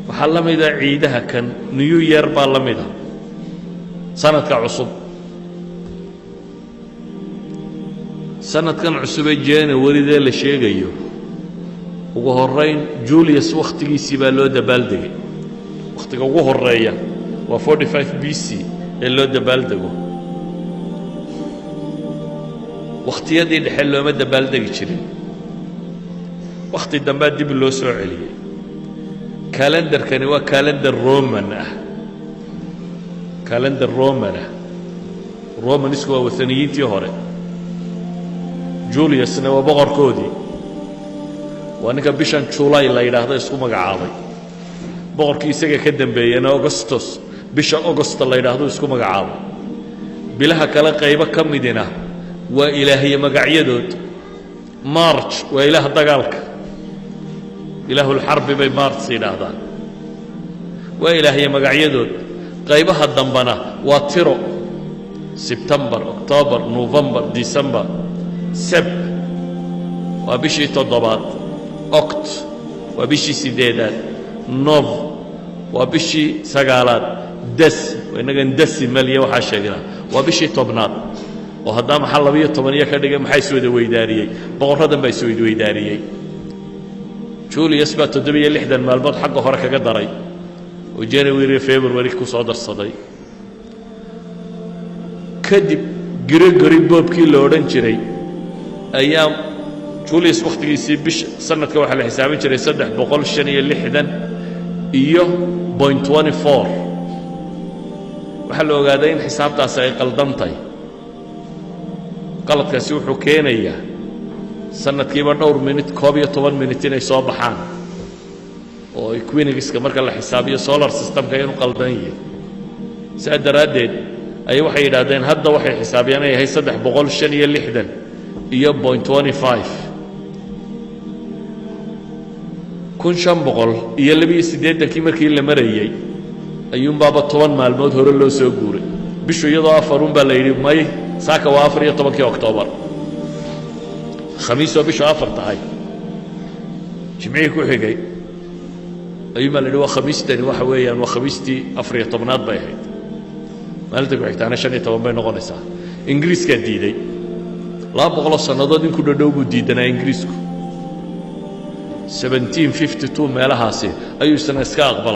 Waxaa la mida ciidaha kan New Year baa la mida, sanadka cusub. Sanadkan cusubee January-dee la sheegayo, ugu horayn Julius wakhtigiisii baa loo dabaaldegay. Wakhtiga ugu horeeya waa 45 BC ee loo dabaaldego. Wakhtiyadii dhexe looma dabaaldegi jirin, wakhti dambaa dib loo soo celiyey. Kalendarkani waa kalendar Roman ah, kalendar Roman ah. Romanisku waa wathaniyiintii hore, Juliusna waa boqorkoodii, waa ninka bishan Julay la yidhaahdo isku magacaabay. Boqorkii isaga ka dambeeyena Augustus, bisha Augusta la yidhaahdo isku magacaabay. Bilaha kale qaybo ka midina waa ilaahye magacyadood. March waa ilaah dagaalka, ilaahulxarbi bay Mars yidhaahdaan, waa ilaahye magacyadood. Qaybaha dambana waa tiro: Sebtembar, October, November, December. Sep waa bishii toddobaad, Oct waa bishii siddeedaad, Nov waa bishii sagaalaad, Des innagan decimal iyo waxaa sheegnaa waa bishii 10aad. Oo haddaa maxaa 12 iyo ka dhigay? Maxaa iswada weydaariyey? Boqorradan baa isweydaariyey. Julius baa 67 maalmood xagga hore kaga daray oo January, February ku soo darsaday. Kadib Gregory pope-kii la odhan jiray ayaa Julius wakhtigiisii bish sanadka waxaa la xisaabin jiray 365.24. Waxaa la ogaaday in xisaabtaasi ay qaldantahay. Qaladkaasi wuxuu keenayaa sanadkiiba dhowr minit, 11 minit inay soo baxaan oo equinox-ka marka la xisaabiyo solar systemka inuu qaldan yahay. Saa daraaddeed ayay waxay yidhahdeen hadda waxay xisaabiyaan inay yahay 365.25. 1582kii markii la marayey ayuunbaaba 10 maalmood hore loo soo guuray. Bishu iyadoo afarun baa la yidhi may, saaka waa 14kii Oktoobar, Khamiisoo bishu afar tahay. Jimcihii ku xigay ayuun baa la yidhi waa Khamiistani, waxa weeyaan waa Khamiistii 14aad bay ahayd. Maalinta ku xigtaana 15 bay noqonaysaa. Ingiriiskaa diiday. 200 sannadood in ku dhodhow buu diidanaa Ingiriisku. 1752 meelahaasi ayuu isna iska aqbalay.